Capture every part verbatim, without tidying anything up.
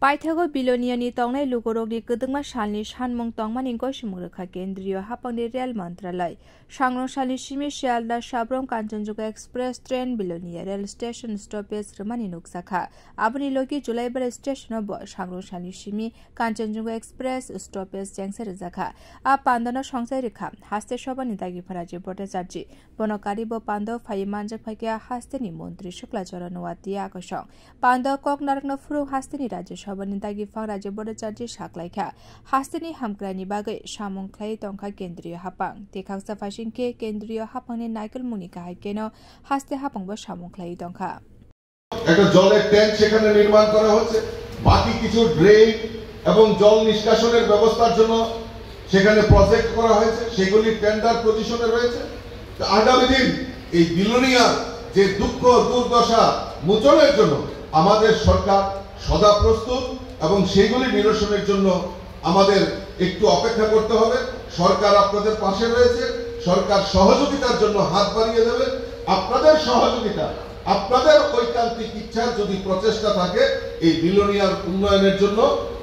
Paithago Biloniani tongnai lukurokni kwdwkma salni sanmung tongmani gosimung rwkha Kendriyo Hapangni Rel Mantralai. Sangrong salni simi Sialda Sabrom Kanchanjunga Express train Bilonia rail station stoppage rwmani nukjakha. Aboni logi Julaibari station-o bo sangrong salni simi Kanchanjunga Express stoppage chengsa rwjakha. A pandano songchai rwkha haste sobani dagi Pharajit Bhattacharjee. Bono karibo pando phaiwi manjak phaikha hasteni montri Shukla Charan Noatia kosong. Pando kok narwkna phuru hasteni Rajya Sabhani dagi phang Rajya Bhattacharjee saklaikha. Hasteni hamkraini bagwi samung khlai tongkha Kendriyo Hapang. Tei khaksa phaising khe Kendriyo Hapangni naikolmungni kahai keno haste hapangbo samung khlai tongkha. একটা জলের ট্যাঙ্ক সেখানে নির্মাণ করা হচ্ছে, বাকি কিছু ড্রেন এবং জল নিষ্কাশনের ব্যবস্থার জন্য সেখানে প্রজেক্ট করা হয়েছে, সেগুলি টেন্ডার পজিশনে রয়েছে। তো আগামী দিন এই বিলোনিয়ার যে দুঃখ দুর্দশা মোচনের জন্য আমাদের সরকার সদা প্রস্তুত এবং সেইগুলি নিরসনের জন্য আমাদের একটু অপেক্ষা করতে হবে। সরকার আপনাদের পাশে রয়েছে, সরকার সহযোগিতার জন্য হাত বাড়িয়ে দেবে। আপনাদের সহযোগিতা, আপনাদের ঐকান্তিক ইচ্ছার যদি প্রচেষ্টা থাকে, এই বিলোনিয়ার উন্নয়নের জন্য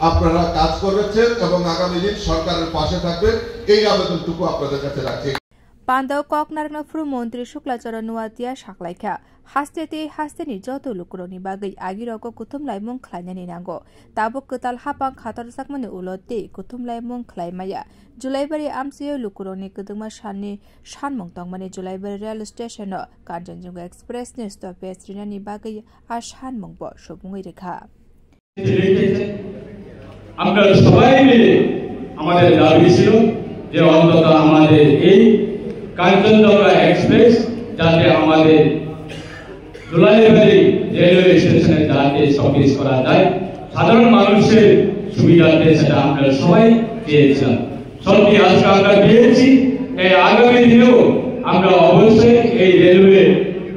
আপনারা কাজ করছেন এবং আগামী দিন সরকারের পাশে থাকবেন, এই আবেদনটুকু আপনাদের কাছে রাখছি। Pando kok narwkna phuru montri Shukla Charan Noatia saklaikha, haste tei hasteni joto lukurokni bagwi agirogo kuthum laimung khlainani nango. Tabuk kwtal hapang khatorjakmani ulo tei kuthum laimung khlai maya. Julaibari amchaio lukurokni kwdwkma salni sanmung tongmani Julaibari rail station-o Kanchanjunga Express-ni stoppage rinani bagwi a sanmungbo subungwi rwkha. আমরা সবাই মিলে আমাদের দাবি ছিল যে অন্তত আমাদের এই কাঞ্চনজঙ্ঘা এক্সপ্রেস যাতে আমাদের দুলাইবাড়ি রেলওয়ে স্টেশনে যাতে সার্ভিস করা যায়, সাধারণ মানুষের সুবিধার্থে সেটা আমরা সবাই চেয়েছিলাম। সত্যি আজকে আমরা পেয়েছি। এই আগামী দিনেও আমরা অবশ্যই এই রেলওয়ে,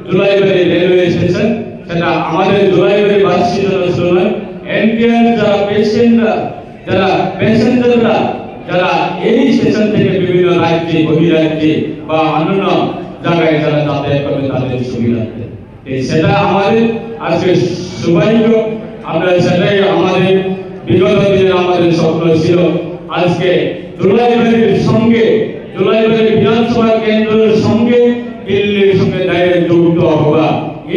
দুলাইবাড়ি রেলওয়ে স্টেশন, সেটা আমাদের দুলাইবাড়িবাসী জন্য শুধু নয়, এনটিআর যারা পেশেন্টরা, যারা প্যাসেঞ্জাররা, যারা এই স্টেশন থেকে বিভিন্ন রাজ্যে, বহিরাজ্যে বা অন্যান্য জায়গায় যারা যাতায়াত করবে, তাদের সুবিধার্থে। এই সেটা আমাদের আজকে সৌভাগ্য, আমরা সেটাই আমাদের বিগত দিনের আমাদের স্বপ্ন ছিল। আজকে দুলাইবাড়ির সঙ্গে, দুলাইবাড়ি বিধানসভা কেন্দ্রের সঙ্গে দিল্লির সঙ্গে ডাইরেক্ট যুক্ত হওয়া,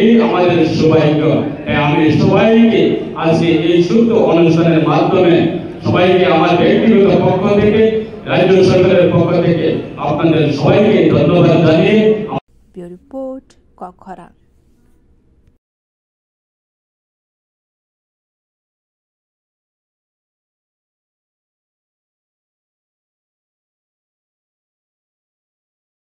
এই আমাদের সৌভাগ্য। তাই আমি সবাইকে আজকে এই ছোট্ট অনুষ্ঠানের মাধ্যমে সবাইকে আমার ব্যক্তিগত পক্ষ থেকে, রাজ্য সরকারের পক্ষ থেকে আপনাদের সবাইকে ধন্যবাদ জানিয়ে Bureau Report, Kokkhorang.